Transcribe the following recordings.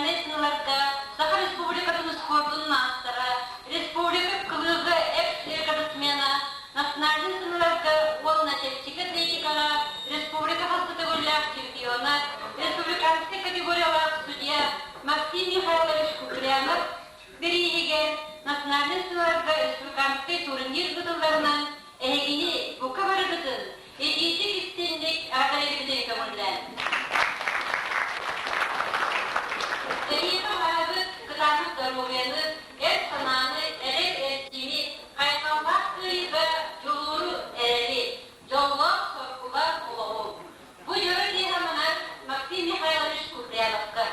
Национальнай сыаларга Саха Республикатын спордун маастара, республика кылыыга экс-рекордсмена, национальнай сыаларга уонна чэпчэки атлетикаҕа республика хас да төгүллээх чемпиона, республиканскай категориялаах судья Максим Михайлович Куприянов бирииһигэр национальнай сыаларга республиканскай турнир ыытылларынан эһигини бука барыгытын итиитик истиҥник эҕэрдэлиирбитин көҥүллээн. Эһиэхэ баҕарабыт кытаанах доруобуйаны, эр санааны, эрэл эрчими, хайҕаллаах кыайыыга дьулууру, эрэли, дьоллоох-соргулаах олоҕу. Бу дьоро киэһэ манан Максим Михайлович Куприяновка.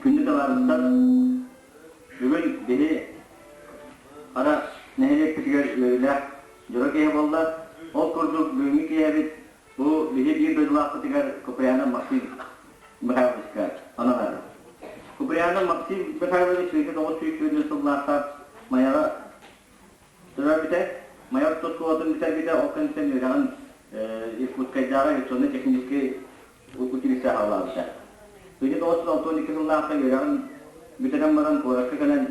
Күндү табаарыстар, бүгүн биһи Хара нэһилиэкпитигэр үөрүүлээх дьоро киһи буолла. Ол курдук бүгүҥҥү киэһэбит бу биһи биир дойдулаахпытыгар Куприянов Максим Михайловичка ананар. Куприянов Максим Михайлович 1994 сыллаахха Майаҕа төрөөбүтэ. Майа орто оскуолатын бүтэрбитэ, ол кэнниттэн үөрэҕин Иркутскайдааҕы авиационно-техническэй училище аҕалаабыта. 1962 сыллаахха үөрэҕин бүтэрэн баран куоракка кэлэн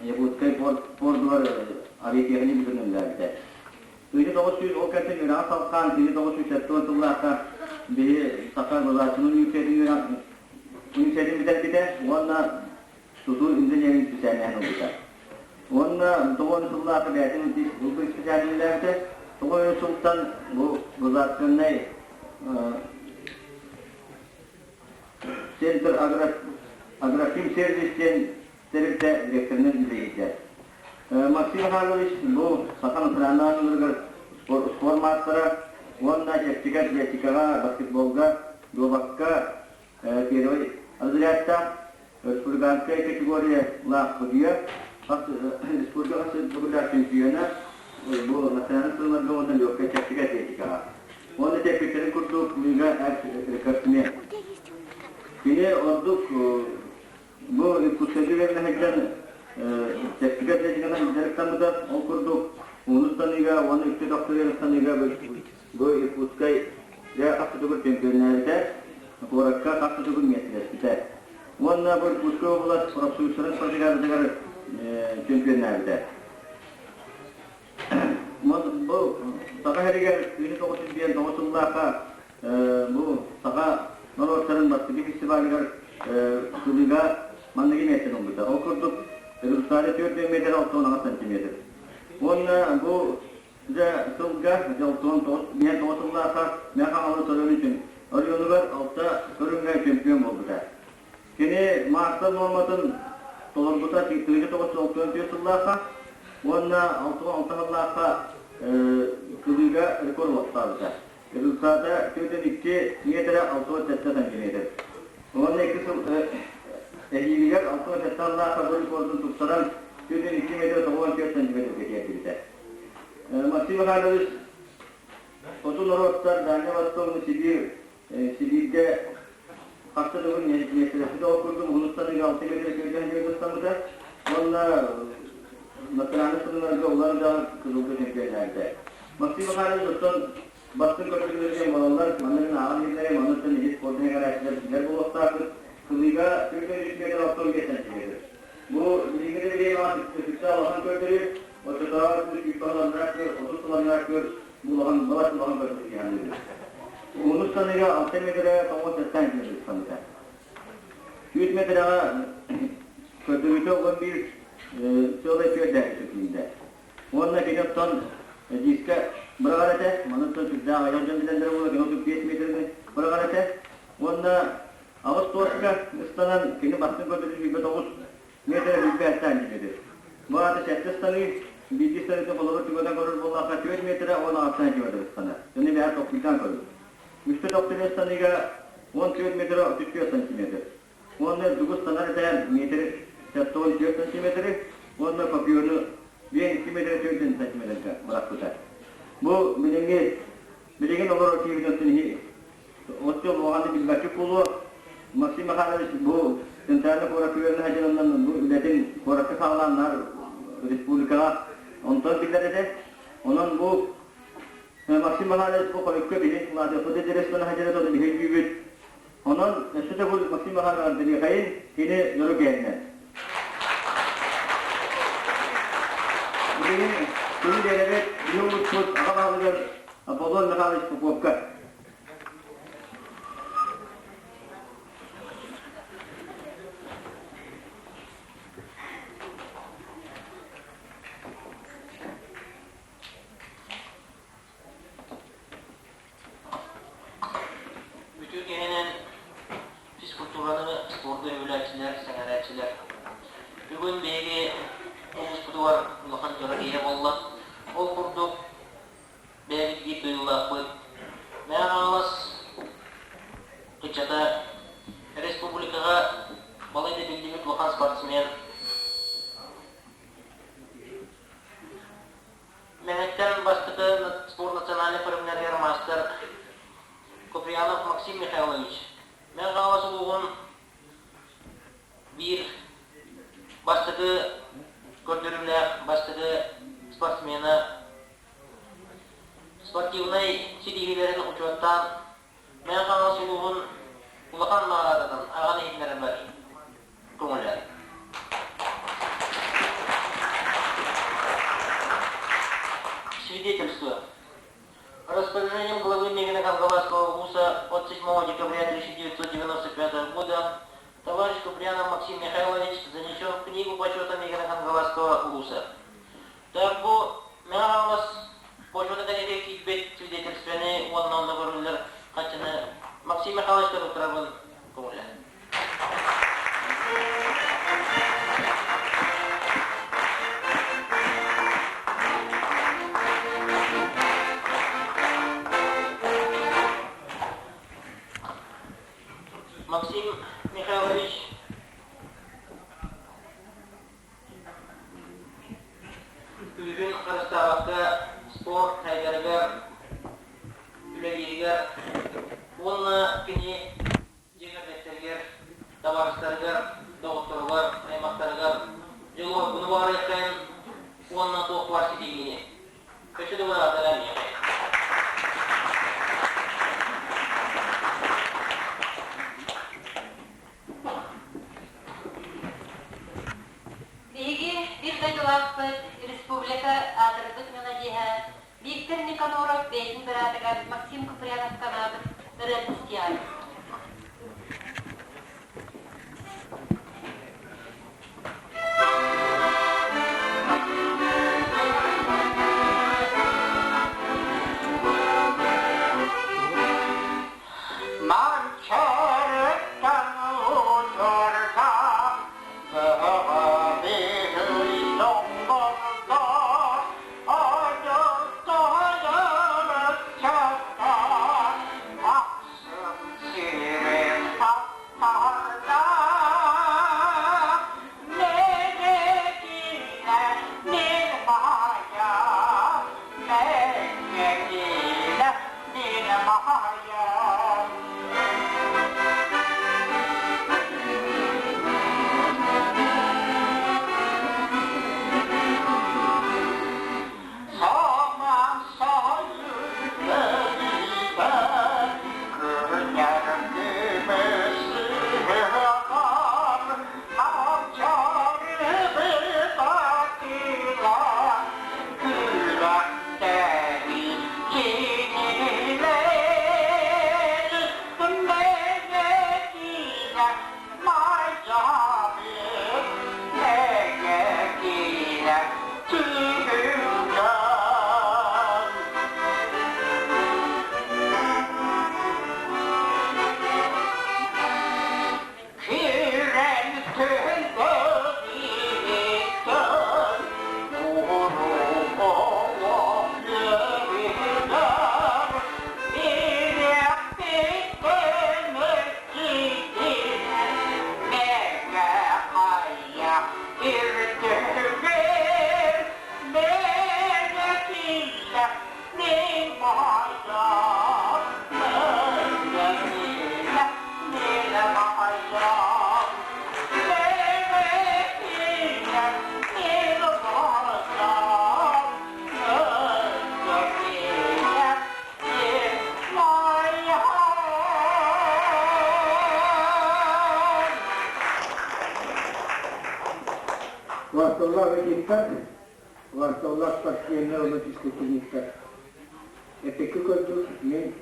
Якутскай пордугар авиатехник бүтүн үлэлээбитэ. 1900 ол кэнтэн үөрэҕи салҕаан 1970 сыллаахха биһи Саха государственнай университетын университетын бүтэрбитэ уонна тутуу инженерин специальноһын ылбыта. Уонна тоҕо сыллаахха бэйэтин ылбыт специальноһын үлэлээбитэ. Тоҕо сылтан бу государственнай Центр Агрохим сервис диэн тэрилтэ директорынан үлэлиирдэ. Максим Михайлович бу саха национальнай оонньууларыгар спорт маастара уонна чэпчэки атлетикаҕа, баскетболга, дуобакка первый разрядтаах республиканскай категориялаах судьуйа, республика хас чемпиона бу национальнай сылларга уонна легкай чэпчэки атлетикаҕа. Уонна тэппиттэрин курдук лига рекордсмен. Кини ордук Бу Иркутскайга үөрэнэ сылдьан чэпчэки атлетиканан дьарыктаммыта. Ол курдук ууну ыстаныыга уонна үксэ тохтуур ыстаныыга бу Иркутскай хас да төгүл чемпионнээбитэ, куоракка хас да төгүл миэстэлэспитэ. Уонна бу Иркутскай область профсоюзтарын спартакиадатыгар чемпионнээбитэ. Бу Саха сиригэр 1909 сыллаахха бу саха норуоттарын бастакы фестивалыгар сылыга манныгы миэстэни ылбыта. Ол курдук результаты 4 метр 68 сантиметр. Уонна бу дьэ сылга 69 сыллаахха Мэхаалы Сорон үчүн оройуонугар алта көрүҥҥэ чемпион буолбута. Кини маастар нуорматын толорбута 1964 сыллаахха уонна 66 сыллаахха кылыыга рекорд олохтообута. Результата 42 метрэ 67 сантиметр. Уонна икки сыл эһиилигэр 67 сыллаахха бу рекордун тупсаран 42 метр 94 сантиметрга тиэрдибитэ. Максим Михайлович хоту норуоттар Дальнай Востогу Сибиир Сибииргэ хаста да миэстэлэспит ол курдук уһунуттан ыга 6 метр сүүрдэн дьарыктаммыта уонна национальнай сылларга улар да кызылга чемпионнээбитэ. Максим Михайлович оттон бастыҥ көрдөрүүлэр диэн буолаллар. Манна мин ааҕан иһиллэрим, оннуттан иһит спордун эҥэрээччилэр билэр буолуохтаахпыт. Кылыыга 43 метр 65 сантиметр. Бу билиҥҥи да бириэмэҕэ сүрдээх улахан көрдөрүү. Оччотооҕу 120 көр, 30 сылларга көр бу улахан балас улахан көрдөрүү диэн Уһун ыстаныыга 6 метрэ 97 сантиметр ыстаныта. 100 метрэҕэ көрдөрүүтэ 11 сыалай түөрдээхи сөкүүндэ. Уонна кини оттон диискэ быраҕар этэ, манныттан сүрдээх айар дьон билэллэрэ буолла, кини 35 метрини быраҕар этэ. Уонна аҕыс туоска ыстанан кини бастыҥ көрдөрүү 29 метр 55 сантиметр. Бу аата сэттэ ыстаныы, биирдии ыстаныытын холобур түгэнэ көрөр буоллахха 4 метрэ 16 сантиметр ыстанар. Дьону бэйэ толкуйдаан көрүҥ. Үстэ тохтуур ыстаныыга 14 метр 34 сантиметр. Уонна дугус ыстанар этэ метр 74 сантиметры уонна копьену 2 метр 4 сантиметрга бырахпыта. Бу билиҥҥи билигин олорор киһибит иһи Оттон улаханнык билбэккэ буолуо, Максим Михайлович бу центральный куоракка үөрэнэ сылдьан бу үлэтин куоракка саҕалаан наар республикаҕа онтон биллэр этэ. Онон бу Максим Михайлович бу хойукка биһи Владимир Дерестона сылдьар ону биһи өйдүүбүт. Онон өссө да бу Максим Михайлович Михаил кини дьоро киһиннэ. Билигин күн биэрэбит, биһи улууспут аҕа баһылыгар Аполлон Михайлович Поповка. Үтүө киһинэн физкультураны, спорду үбүлээччилэр, сэҥээрээччилэр. Бүгүн биһиги улууспутугар улахан дьоро киһи буолла. Ол курдук бэйэбит биир дойдулаахпыт Мэҥэ Хаҥалас ыччата республикаҕа балайда биллибит улахан спортсмен Мэҥэттэн бастакы спорт национальнай көрүҥнэригэр маастар Куприянов Максим Михайлович Мэҥэ Хаҥалас улууһун биир бастакы көрдөрүүлээх бастакы спортсмена Спортивнай ситиһиилэрин учуоттаан, Мэҥэ Хаҥалас улууһун улахан наҕараадатын аҕан иһитиннэрэрбэр көҥүллээн. Свидетельство. Распоряжением главы Мегино-Кангаласского вуза от 7 декабря 1995 года товарищ Куприянов Максим Михайлович занесен в книгу почета Мегино-Кангаласского вуза. Так бу Мэҥэ Хаҥалас почета кэнники киирбит свидетельствоны уонна онно көрүллэр хаччыны Максим Михайловичка туттарабын көҥүллээн. Максим Михайлович Күүһүн харыстаабакка спорт сайдарыгар, үлэлииригэр уонна кини дьиэ кэргэттэригэр, табаарыстарыгар, доҕотторугар, аймахтарыгар дьолу-соргуну баҕарыаххайын уонна туох баар ситиһиини. Өссө да быраатара миэхэ. Биһиги биир дойдулаахпыт, республика аатырбыт мелодиһа Виктор Никаноров бэйэтин быраатыгар Максим Куприяновка анаабыт ырыатын истиэҕиҥ. Манчаарыттан удьуорга Mahaya. Вахталлаах ыйыттар, вахталлаах спортсменнар уонна физкультурниктар. Эппиккэ курдук, мин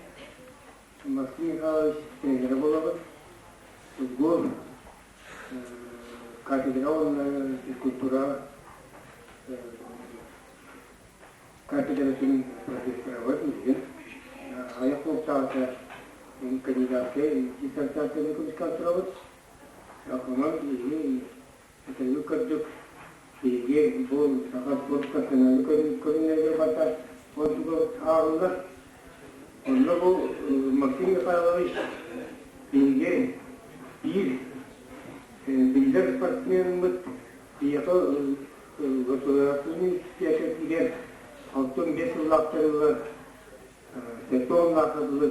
Максим Михайлович тренерэ буолабын. Футбол кафедра уонна физкультура кафедратын профессорабын билигин. Аҕыйах буолтаҕына кандидатскай диссертацияны көмүскээн турабыт. Онон биһиги Этэргэ кырдьык, биһиги бу саха спорт национальнай көрүҥнэригэр барда ордук ааҕыллар. Онно бу Максим Михайлович биһиги биир биллэр спортсмеммыт биһиэхэ государственный университетигэр 65 сыллаахтарыгар 70 дылы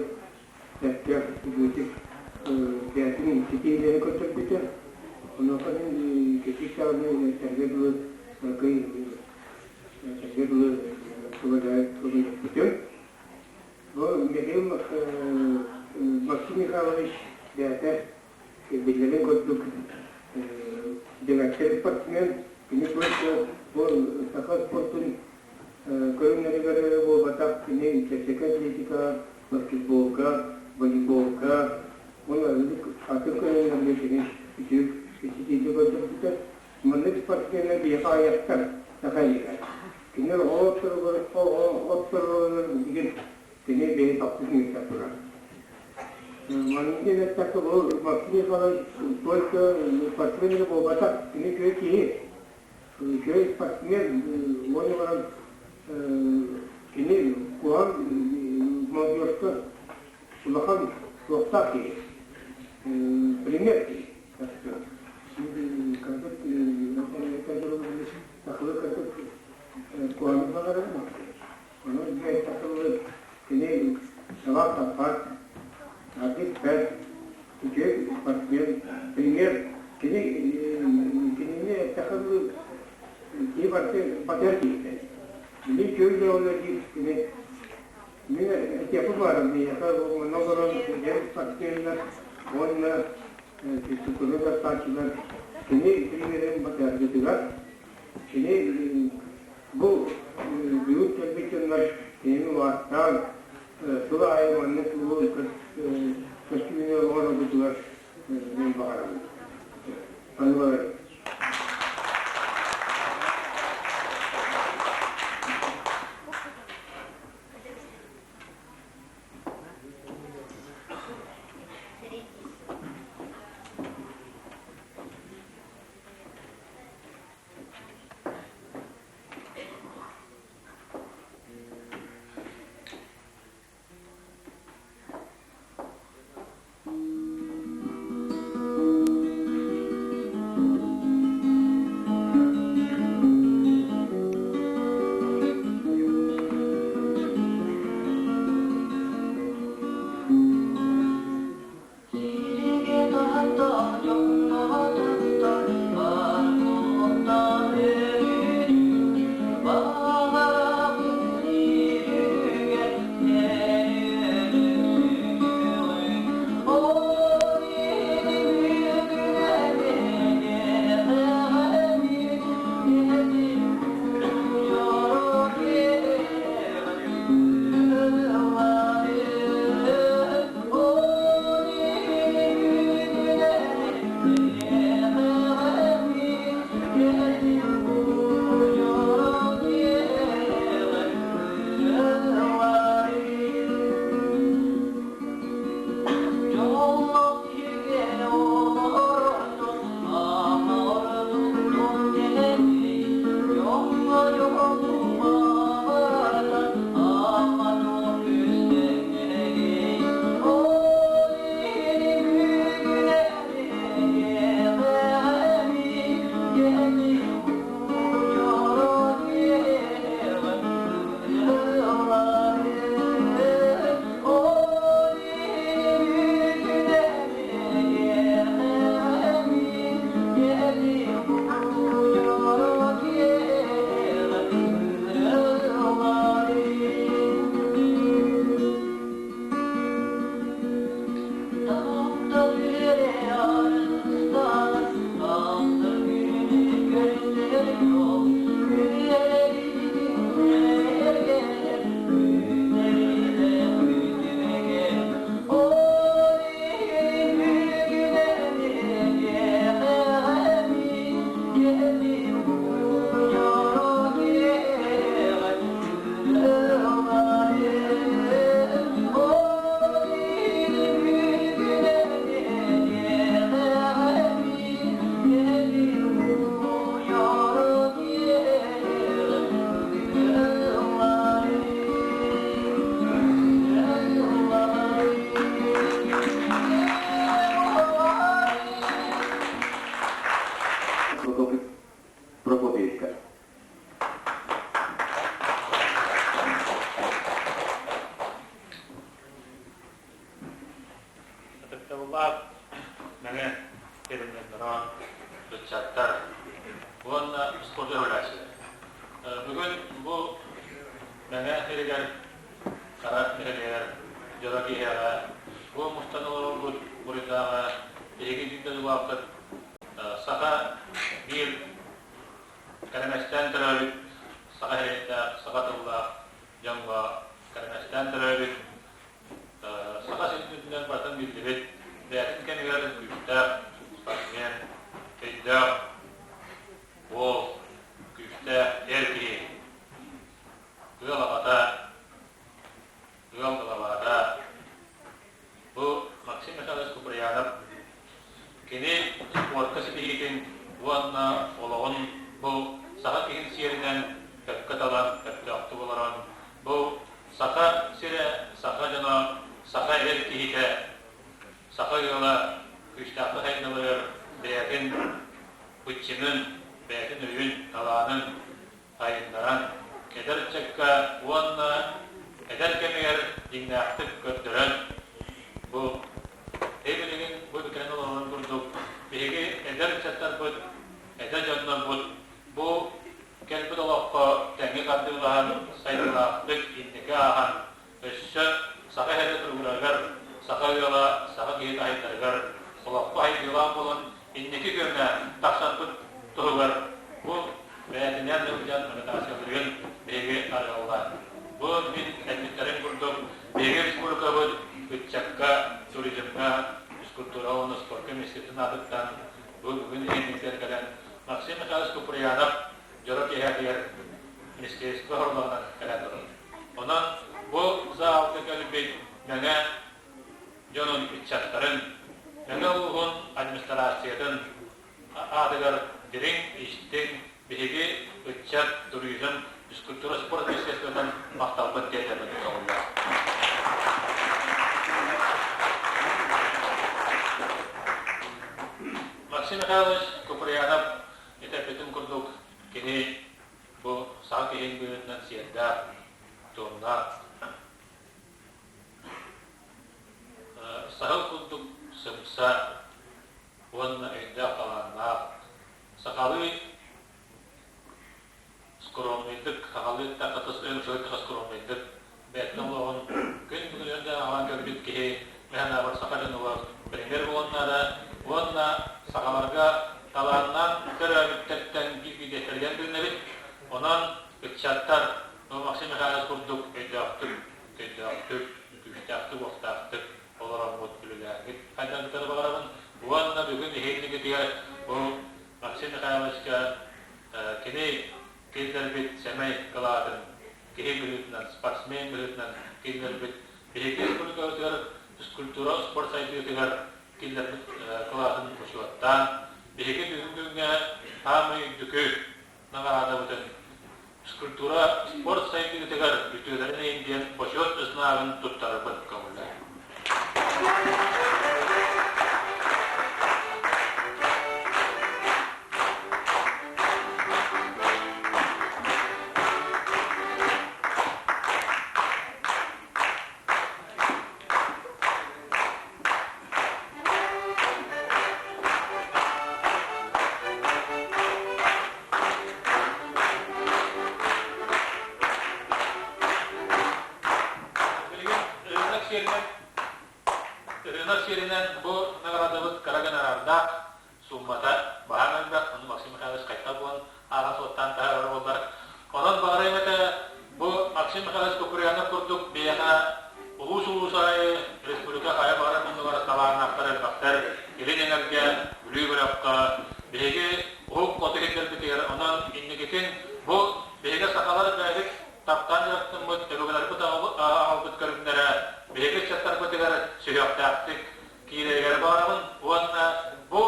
бэркэ үгүөтүк бэйэтин ситиһиилэри көрдөрбүтэ. Онуоха мин кэтиир даҕаны этэргэ дылы кыракый этэргэ дылы көмөлөспүтүм. Бу Михаил Максим Михайлович. бэйэтэ биллэрин курдук дьиҥэттэр спортсмен, кини бу саха спортун көрүҥнэригэр буолбатах, кини чэпчэки атлетика, баскетболга, волейболга уонна атын көрүҥнэргэ кини үтүө ситиһиитэ көрдөрбүтэ. Маннык спортсменнар биһиэхэ аҕыйахтар саха иһигэр. Кинилэр отторугар билигин кини бэйэ тохтус миэстэ турар. Маннык диэн эттэххэ, бу Максим Михайлович только спортсмен эрэ буолбатах, кини үчүгэй киһи, үчүгэй спортсмен уонна баран кини куһаҕан молодежка улахан суохтаах киһи, пример киһи. Кини сабақ таппат, артист бэрт, үчүгэй спортсмен, пример кини кинини эттэххэ киһи барыта батыһар киһитэ. Мин үчүгэй дьоҕуна диир кини мин этиэхпин баҕарабын миэхэ манна олорон эдэр спортсменнар уонна физкультурнай дьарыктааччылар кини примерин батыһаргытыгар кини бу бүгүн кэлбит дьоннор кинини убаастаан сыл аайы маннык көстүүнү оҥороргутугар мин баҕарабын. Анылар Сиригэ таһаттаах дьоҥҥо таптар бар буолтар Баҕарабын сиригэр сэрүөлүксүтүөҕүҥ Ол иһин бүгүнэ миэхэ Дьоллоох киһигэ олордун, ама ордуктун кэлэний, дьоҥҥо дьоллумабатан, ама туох күүстэнэгий. Ол иһин бүгүнэ биһиэхэ кэлин дьоро киэҕэ Прокопьевичка. Ытыктабыллаах Мэҥэ тэрилтэлэрэ, ыччаттар уонна спорт үһүлээччилэр. Бүгүн бу Мэҥэ сиригэр, Хара нэһилиэгэр дьоро киһиэхэ бу мустан олорорбут. буруйдааҕа биһиги биир дойдулаахпыт саха биир кэрэмэстээн төрөөбүт саха эрэйдээх, саха тыллаах дьоҥҥо кэрэмэстээн төрөөбүт саха сирин барытын биллибит бэйэтин кэмигэр күүстээх спортсмен, өйдөөх уол, күүстээх эр киһи, ыал аҕата, ыал главата. Бу Максим Михайлович Куприянов кини спортка ситиһиитин уонна олоҕун бу саха киһин сиэринэн сөпкө талан, сөптөөхтүк олорон, бу саха сирэ, саха дьоно, саха эр киһитэ, саха ыала күүстээхтик сайдалыгар бэйэтин быччыҥын, бэйэтин өйүн, талаанын сайыннаран, эдэр ыччакка уонна эдэр кэмигэр дьиҥнээхтик көрдөрөн, бу билигин бу бүтэн олорорун курдук биһиги эдэр ыччаттарбыт, эдэр дьоннорбут бу кэлбит олоххо тэҥҥэ тардыылаһан, сайдыылаахтык инники ааһан, өссө саха эһэтэ туругурарыгар, саха ыала, саха киһитэ айдарыгар олоххо айдыылаах буолан инники күөҥҥэ тахсарбыт туһугар бу бэйэтинэн сылдьан агитациялыырын биһиги арыаллаан. Бу мин эппиттэрим курдук биһиги республикабыт ыччакка, туризмҥа, физкультура уонна спорка министерствотын аатыттан бу бүгүн иһинниктэр кэлэн Максим Михайлович Куприянов дьоро киэһэтигэр министерство хорулагынан кэлэн турар. Онон бу заалга кэлбит Мэҥэ дьонун ыччаттарын, Мэҥэ улууһун администрациятын аатыгар дириҥ, истиҥ, биһиги ыччат, туризм, физкультура, спорт министерствотын махталбын тиэрдэммин көҕүллээх. Максим Михайлович Куприянов этэппитин курдук кини бу саха киһин быһыытынан сиэрдээх, туомнаах, саһыл курдук сымса уонна өйдөөх талааннаах, сахалыы скромнайдык, сахалыы эттэххэ өҥ-сылык скромнайдык бэйэтин олоҕун күн бүгүнүгэр да аҕалан көрбүт киһи мэһэнаабар саха дьонугар пример буолуон наада уонна сахаларга талааннаан төрөөбүттэртэн биир-биирдэстэригэр билинэбит. Онон ыччаттар Максим Михайлович курдук өйдөөхтүк, өйдөөхтүк, күүстээхтик-уохтаахтык олороммут үлэлээҥҥит хайдахтары баҕарабын. Уонна бүгүн иһиннигитигэр бу Максим Михайловичка кини киллэрбит сэмэй кылаатын киһи быһыытынан, спортсмен быһыытынан киллэрбит биһиги республикабытыгар физкультура, спорт сайдыытыгар киллэрбит кылаатын учуоттаан, биһиги бүгүн күҥҥэ саамай үрдүкү наҕараадабытын физкультура, спорт сайдыытыгар үтүөлэрин иһин диэн бочуот знагын туттарарбын көҥүллээх. Билигин ырыынак сиэринэн ырыынак сиэринэн бу наградабыт кыра гонорардаах сууммата баһаам элбэх, ону Максим Михайлович хайдах буолан ааҕан-суоттаан таһаарар буоллар. Онон баҕарыам этэ бу Максим Михайлович Куприянов курдук биһиэхэ улуус-улуус аайы республика хайа баҕарар муннугар талааннаахтар элбэхтэр, Илин Эҥэргэ, Бүлүү бөлөххө, биһиги уһук хоту сирдэрбитигэр, онон инникитин бу биһиги сахалар бэйэбит таптаан дьарыктаммыт өбүгэлэрбит аҕалбыт көрүҥнэрэ биһиги ыччаттарбытыгар сүһүөхтээхтик киирэригэр баҕарабын уонна бу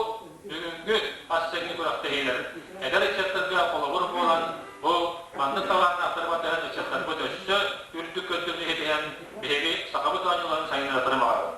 бүгүҥҥү ассыҥҥы күрэхтэһиилэр эдэр ыччаттарга холобур буолан бу маннык талааннаахтары батыһан ыччаттарбыт өссө үрдүк көрдөрүүнү ситиһэн биһиги сахабыт оонньууларын сайыннарары баҕарабын.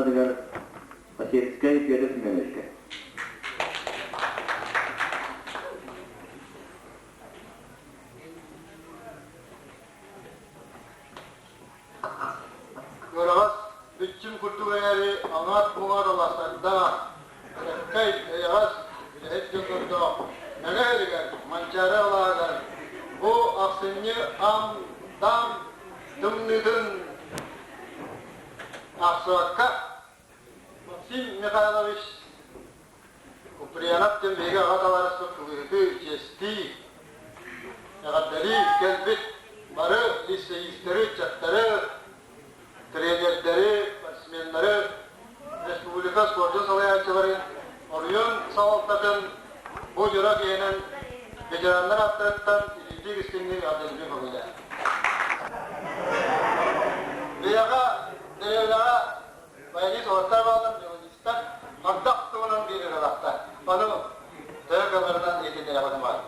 маастарыгар Посельскай Петр Семеновичка. Кыараҕас бүччүм курдук эрээри аҥаар-куҥаар алаастардаах, эрэккэй, эйэҕэс, үлэһит дьоннордоох Мэҥэ сиригэр, Манчаары алааһыгар бу ахсынньы аам-даам тымныытын аахсыбакка Максим Михайлович Куприянов диэн биһиги аҕа табаарыспыт кылыыһыты чиэстии, эҕэрдэлии кэлбит бары лицеистэри, ыччаттары, тренердэри, спортсменнары, республика спордун салайааччыларын, оройуон салалтатын бу дьоро киһинэн ветераннар ааттарыттан итиитик истиҥник эҕэрдэлиибин көҥүлэ. Биһиэхэ дэриэбинэҕэ Баянист уолаттар бааллар, мелодистар ардах туһунан биир ыралаахтар. Ону төһө кыалларынан иһитиннэрэҕин баар.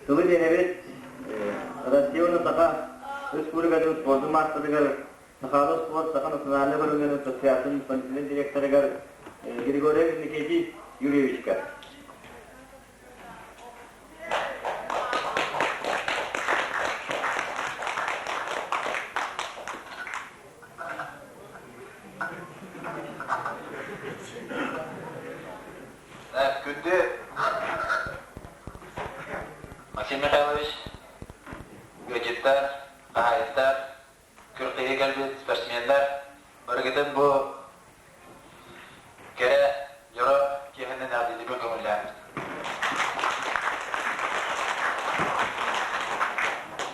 Тылы биэрэбит Россия уонна Саха Республикатын спордун маастарыгар Сахаада спорт Саха национальнай көрүҥнэрин ассоциациятын исполнительнай директорыгар Григорий Никитич Юрьевичка. Күндү Максим Михайлович, ыалдьыттар, хаһаайыттар, күрэхтэһии кэлбит спортсменнар, барыгытын бу кэрэ дьоро киэһэнэн эҕэрдэлиибин көҥүллээн.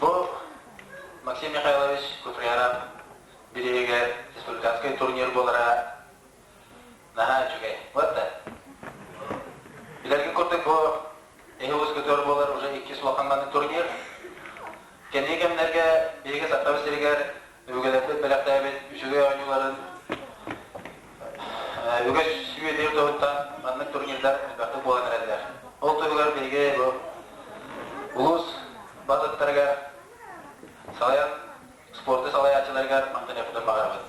Бу Максим Михайлович Куприянов бирииһигэр республиканскай турнир буолара наһаа үчүгэй. Вот да. Билэргин курдук бу эһи улуускутугар буолар уже иккис улахан турнир. Кэнники кэмнэргэ биһиги Сахабыт сиригэр өбүгэлэрбит бэлэхтээбит үчүгэй оонньууларын үгэс үйэтигэр туһуттан маннык турнирдар элбэхтик буолан эрэллэр. Ол туһугар биһиги бу улуус баһылыктарыгар салайан спорду салайааччыларыгар махтаныахпытын баҕарабыт.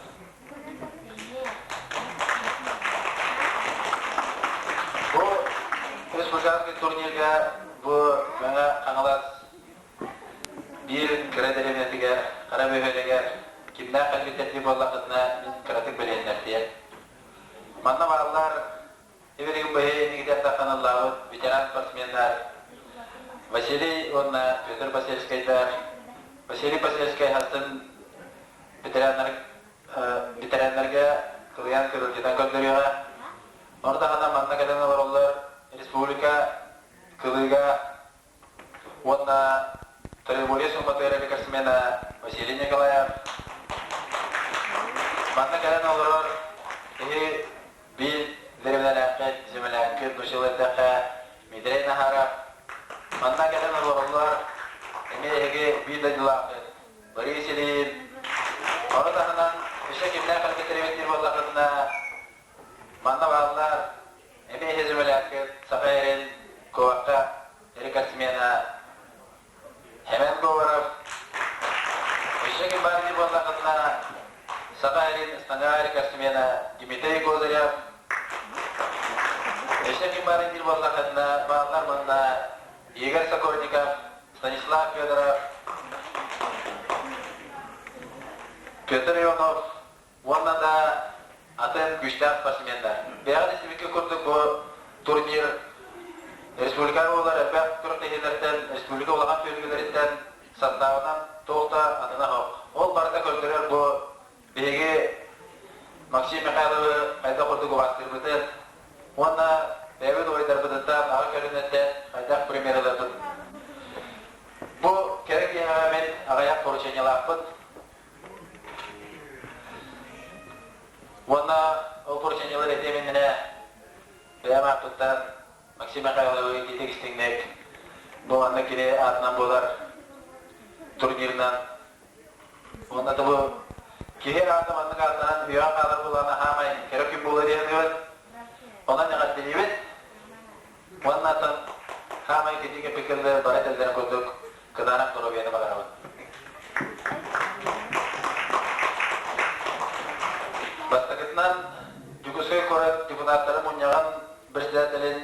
Бу республиканский турнирга бу Мэҥэ Хаҥалас биир кыра дэриэбинэтигэр, Хара бөһүөлэгэр кимнээх кэлбиттэр буоллаххытына, мин кыратык бэлиэннэртиэм. Манна бааллар Ибилигин быһыы иннигитэ тахханаллаабыт ветеран спортсменнар Василий уонна Петр Посельскайдар. Василий Посельскай хастын ветераннар ветераннарга кылыйан кырылдьытан көрдөрүөҕэ. Ону таһынан манна кэлэн олороллор республика кылыыга уонна Треборье Сумбатыгар рекордсмена Василий Николаев. Манна кэлэн олорор киһи биир дэриэбинэлээххит, земляккыт, нуччалыы Дмитрий Нахаров. Манна кэлэн олороллор эмиэ эһиги биир дойдулааххыт Борис Ильин. Ону таһынан өссө кимнээх кэлбиттэрибит диир буоллаххытына, манна бааллар эмиэ эһи земляккыт Саха эрин куоракка рекордсмена Хэмэн Говоров. Өссө ким баар дии буоллаххытына, Саха эрин ыстаҥаа рекордсмена Дмитрий Козырев. Өссө ким баар диир буоллаххытына, бааллар манна Игорь Сокольников, Станислав Федоров, Петр Иванов уонна да атын күүстээх спортсменнар. Бэйэҕит истибиккэ курдук бу турнир республика буолар элбэх күрэхтэһиилэртэн, республика улахан түһүлгэлэриттэн састаабынан туох да атына суох. Ол барыта көрдөрөр бу биһиги Максим Михайловы хайдах курдук убаастыырбытын уонна бэйэбит убайдарбытыттан аҕа көлүөнэттэн хайдах пример ыларбыт. Бу кэрэ киэһэҕэ мин аҕыйах поручениелаахпыт. Уонна ол поручениелар этиэм иннинэ бэйэм ааппыттан Максим Михайловы ититик истиҥник бу манна кини аатынан буолар турнирынан уонна да бу киһи аата маннык аатынан үйэҕэ хаалар буоллаҕына хаамай кэрэ күн буолар диэн Онон эҕэрдэлиибит. Уонна атын хаамай китии кэппиккэллэр бары этэллэрин курдук кытаанах доруобуйаны баҕарабын. Бастакытынан Дьокуускай куорат депутаттарын мунньаҕын председателин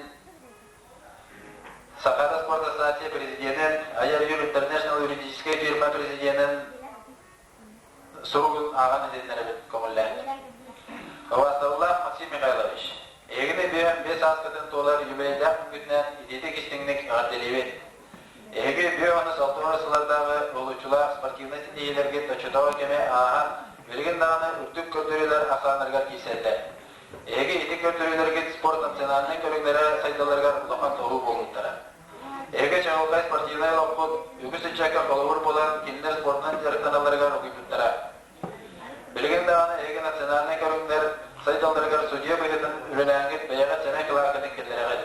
Сахата спорт ассоциация президенин, Айар Юр Интернешнл юридическай фирма президенин суругун ааҕан иһитиннэрэбин көҥүллээн. Убаастабыллаах Максим Михайлович, эһигини бүөм биэс ааскытын туолар юбилейдаах күҥҥүтүнэн итиитик истиҥник эҕэрдэлиибин. Эһиги бүө уонна 60 сыллардааҕы уһулуччулаах спортивнай ситиһиилэргит оччотооҕу кэми ааһан, билигин даҕаны үрдүк көрдөрүүлэр ахсааннарыгар киирсэллэр. Эһиги ити көрдөрүүлэргит спорт национальнай көрүҥнэрэ сайдалларыгар улахан тоһуу буолбуттара. Эһиги чаҕылхай спортивнай олоххут үгүс ыччакка холобур буолан, кинилэр спортунан дьарыктаналларыгар угуйбуттара. Билигин даҕаны эһиги национальнай көрүҥнэр сайдалларыгар судьуйа быһыытын үлэлээҥҥит бэйэҕит сэмэй кылааккытын киллэрэҕит.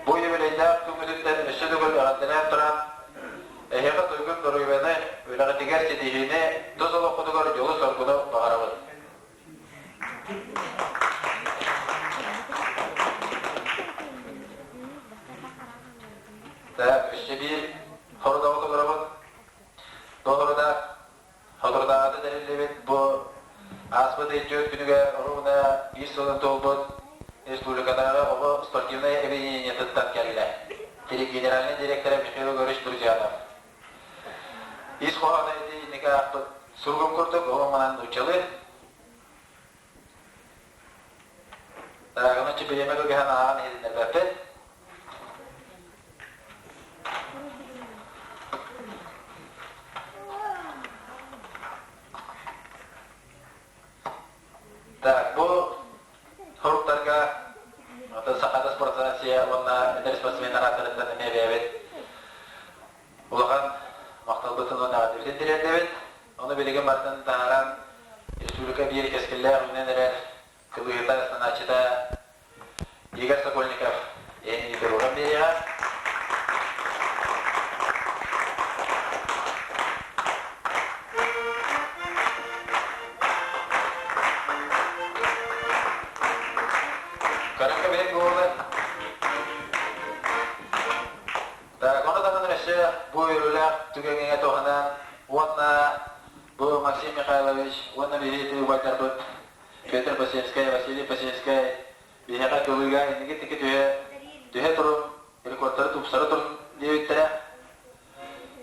Бу юбилейдаах күҥҥүтүттэн өссө төгүл эҕэрдэлээн туран, эһиэхэ туйгун доруобуйаны, үлэҕитигэр ситиһиини, тус олоххутугар дьолу-соргуну баҕарабыт. Так, өссө биир хорудоҕу толоробут. Толоруда Соторутааҕыта тэриллибит бу ааспыт ый түөрт күнүгэр оруобуна биир сылын туолбут республикатааҕы оҕо спортивнай объединениетыттан кэллэ. Генеральнай директора Михаил Егорович Друзьянов. Ис хоһооно ити инники аахпыт суругум курдук оҕо манан нууччалыы. Таагымыччы бириэмэ кылгаһан ааҕан иһитиннэрбэппин. Так, бу хоруктарга Сахата спортсация уонна эдэр спортсменнар ааттарыттан эмиэ бэйэбит улахан махталбытын уонна эҕэрдэбитин тириэрдэбит. Ону билигин барытын таһааран республика биир кэскиллээх үүнэн эрэр кылыыһыта, ыстанааччыта Игорь Сокольников эйиэхэ туруоран биэриэҕэ. Көрүҥҥэ билин буолар. Так, ону даҕаны өссө бу үөрүүлээх түгэҥҥэ туһанан уонна бу Максим Михайлович уонна биһиги убайдарбыт Петр Посельскай, Василий Посельскай биһиэхэ кылыыга инники тики түһэ, түһэ турун, рекордтары тупсара турун диэбиттэрэ.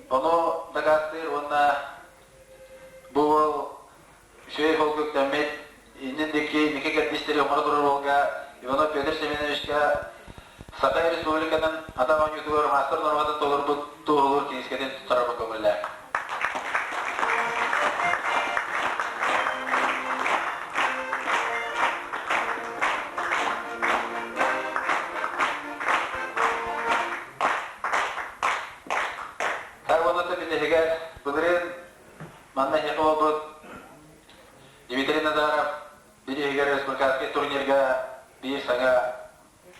Ону дакаастыыр Саха Республикатын атах оонньуутугар маастар нуорматын толорбут туоһулуур киниискэтин туттарарбын көҥүллээх. Уонна бүтэһигэр былырыын манна эһиэхэ буолбут Дмитрий Назаров бирииһигэр республиканскай турнирга биир саҥа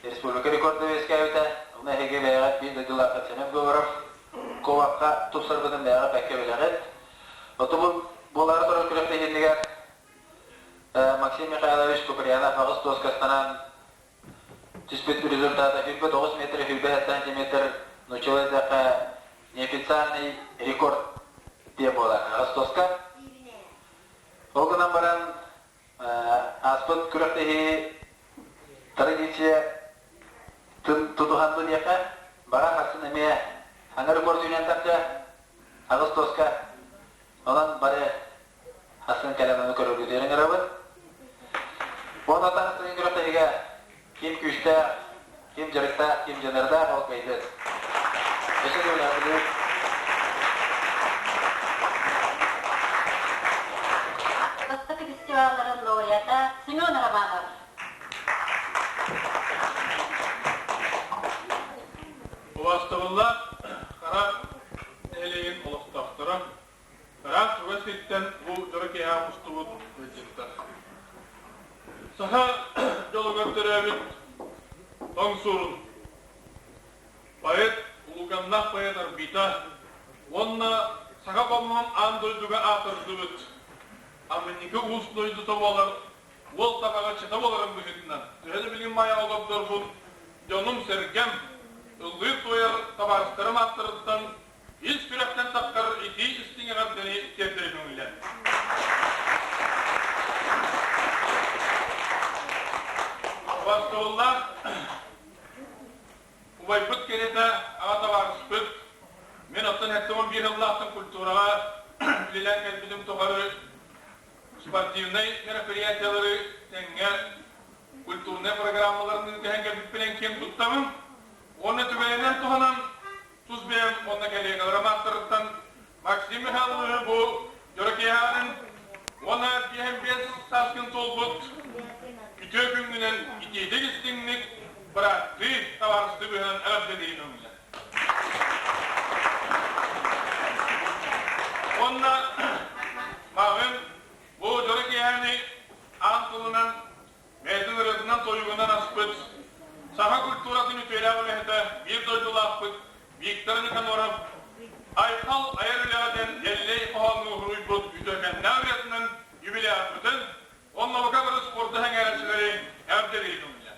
республика рекорда үөскээбитэ. Онно эһиги бэйэҕит биир дойдулааххыт Семен Говоров куобахха тупсарбытын бэйэҕит бэккэ билэҕит. Оту буолаары турар күрэхтэһиитигэр Максим Михайлович Куприянов аҕыс дуоскастанан түспүт результата 29 метр 27 сантиметр нуччалыы эттэххэ неофициальный рекорд диэн буолар аҕыс доска. Ол гынан баран ааспыт күрэхтэһии традиция тутуһан бу диэхэ бара хассын эмиэ аны рекорд үүнэн тахса аҕыс доска онон бары Атын кэлэн ону көрөргүтүгэр ыҥырабын. Уонна таһыстыгын күрэхтэһигэ ким күүстээх, ким дьарыктаах, ким дьаныардаах ол кыайдын. Өссө төгүл Бастакы фестивалларын лауреата Семен Романов. Убаастабыллаах Хара нэһилиэгин олохтоохторо, Ыраах чугас сиртэн бу дьоро киэһэ мустубут ыалдьыттар. Саха дьолугар төрөөбүт Тоҥ Суорун поэт, улууканнаах поэт Арбита уонна саха хомуһун аан дойдуга аатырдыбыт Амынньыкы уус дойдута буолар уол табаҕа чыта буоларын быһыытынан төһө да билигин майа олордорбун дьонум-сэргэм, ыллыыр-туойар табаарыстарым ааттарыттан Ис сүрэхтэн тахсар итии истиҥ эҕэрдэни тиэрдэрэ көҥүллэн. Убастабыллаах убайбыт кэриэтэ аҕа табаарыспыт, мин оттон 71 сыллаахтан культураҕа үлэлээн кэлбитим тухары спортивнай мероприятиялары тэҥҥэ культурнай программаларын ыытыһан кэлбиппинэн киэн туттабын. Уонна түгэнинэн туһанан Тус бэйэм уонна коллегаларым ааттарыттан Максим Михайловиһы бу дьоро киэһэҕинэн уонна 55 сааскын туолбут үтүө күҥҥүнэн итиитик истиҥник бырааттыы табаарыстыы быһынан эҕэрдэлиирин өҥүлэр. Уонна мааҕын бу дьоро киэһэни аан тылынан бэйэтин ырыатынан-тойугунан аспыт саха культуратын үтүөлээх үлэһитэ, биир дойдулаахпыт Виктор Никаноров Айхал айар үлэҕэ диэн Эллэй хоһоону уһуруйбут үтүөкэннээх ырыатынан юбилярбытын уонна бука бары спорду сэҥээрээччилэри эҕэрдэлиир көҥүллээх.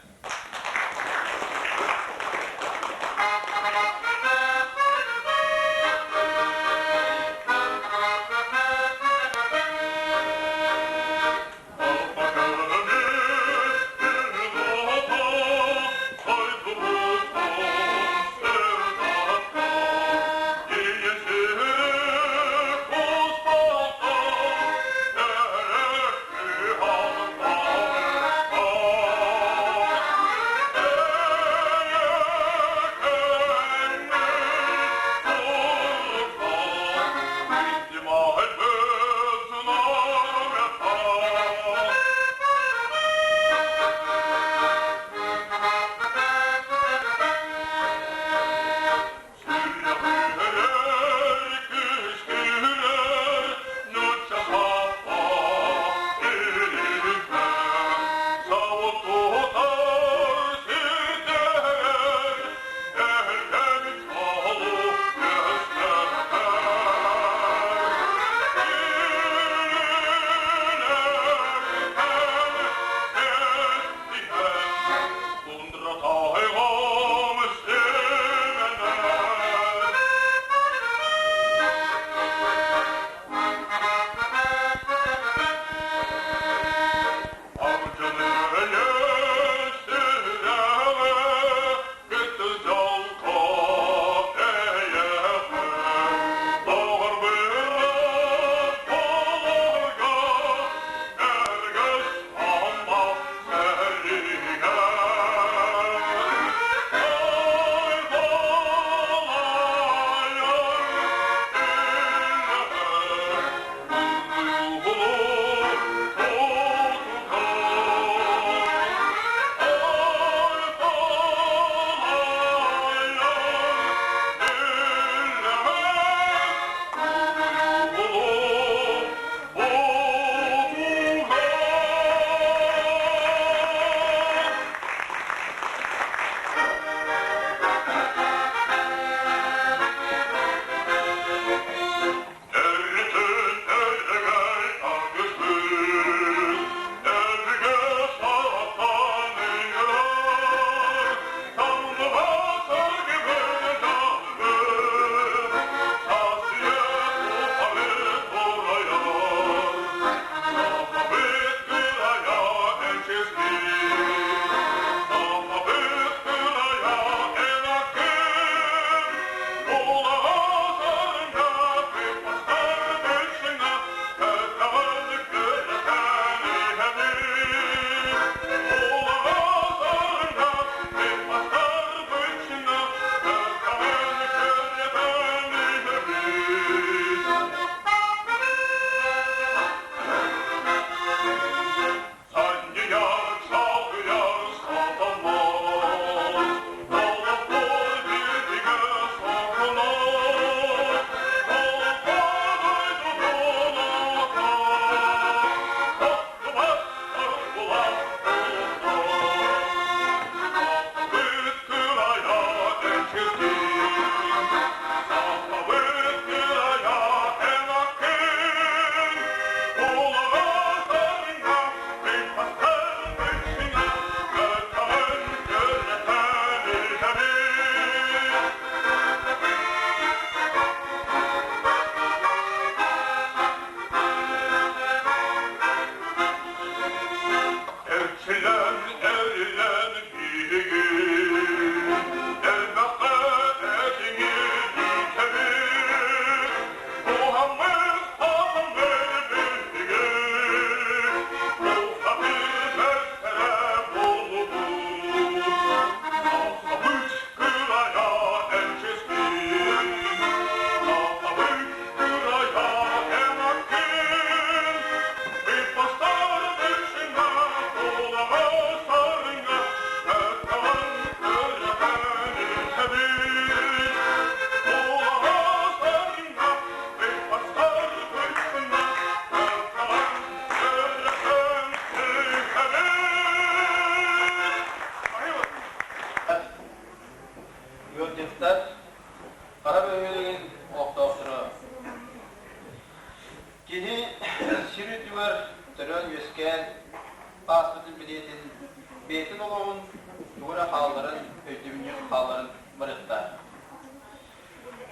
хаалларан барыахтаах.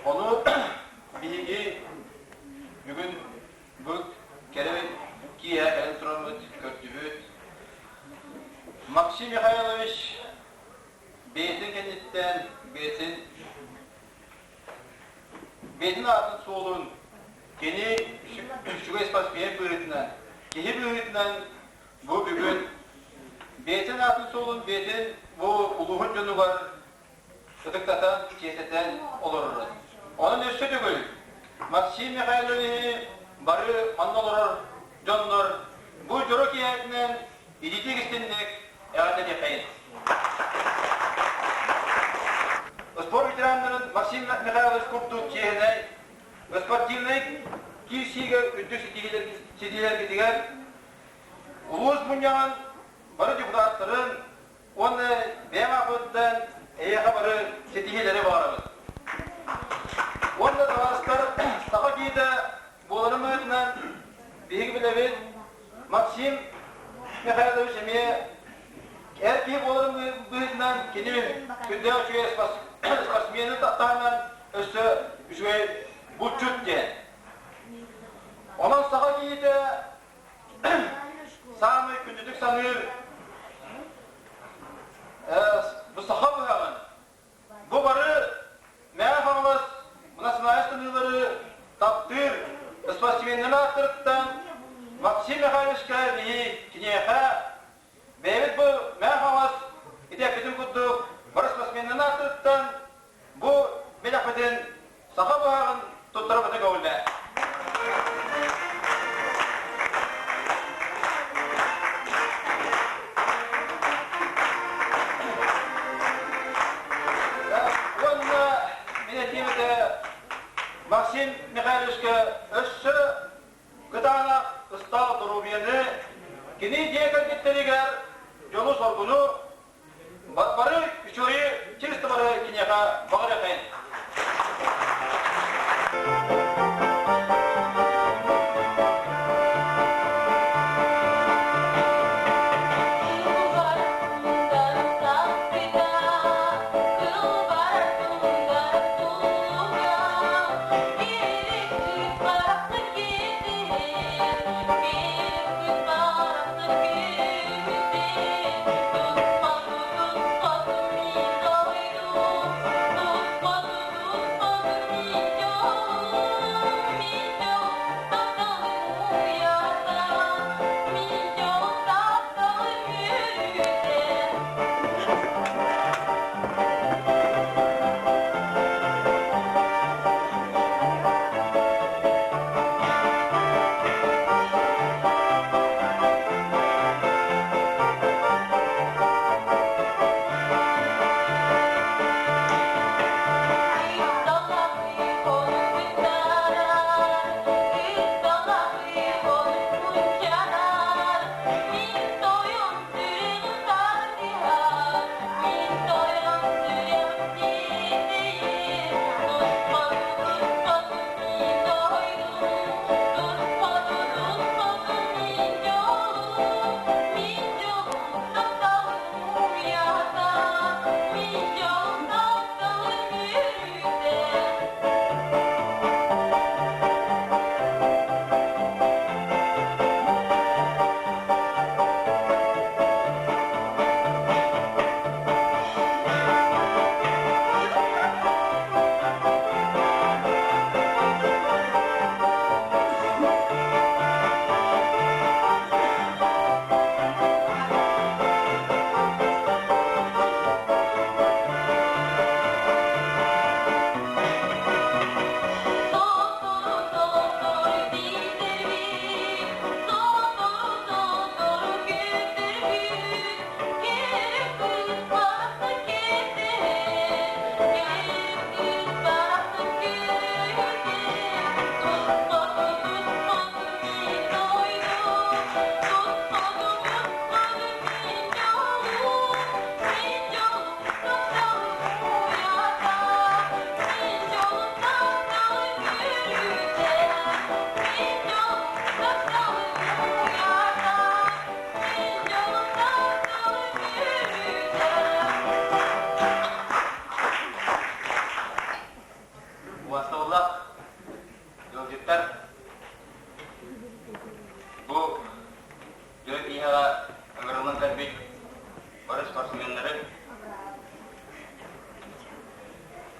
Ону биһиги бүгүн бу кэрэ киэһэ кэлэн тураммыт көрдүбүт. Максим Михайлович бэйэтин кэнниттэн бэйэтин бэйэтин аатын суолун кини үчүгэй спортсмен быһыытынан, киһи быһыытынан бу бүгүн бэйэтин аатын суолун бэйэтин бу улууһун дьонугар ытыктатан, чиэстэтэн олорорун. Онон өссө төгүл Максим Михайловиһы бары манна олорор дьоннор бу дьоро киэһэтинэн ититик истинник эҕэрдэлиэххэйин. Спорт ветераннарын Максим Михайлович курдук чиэһинэй спортивнай киирсиигэ үрдүк ситиһиилэргитигэр улуус мунньаҕын бары депутаттарын уонна бэйэм ааппыттан эйиэхэ бары ситиһиилэри баҕарабыт. Уонна табаарыстар саха киһитэ буоларын быһыытынан биһиги билэбит Максим Михайлович эмиэ эр киһи буоларын быһыытынан кини сүрдээх үчүгэй спортсмены таһынан өссө үчүгэй булчут диэн. Онон саха киһитэ саамай күндүтүк саныыр бу саха быһаҕын бу бары Мэҥэ Хаҥалас национальнай таныылары таптыыр спортсменнарын ааттарыттан Максим Михайловичка биһи киниэхэ бэйэбит бу Мэҥэ Хаҥалас ити эппитим курдук бары спортсменнарын ааттарыттан бу бэлэхпитин саха быһаҕын туттарабыта көҥүллээ. Уонна мин этиим этэ Максим Михайловичка өссө кытаанах ыстаал доруобуйаны, кини дьиэ кэргэттэригэр дьолу-соргуну Бары үчүгэйи чисто бары киниэхэ баҕарыахайын.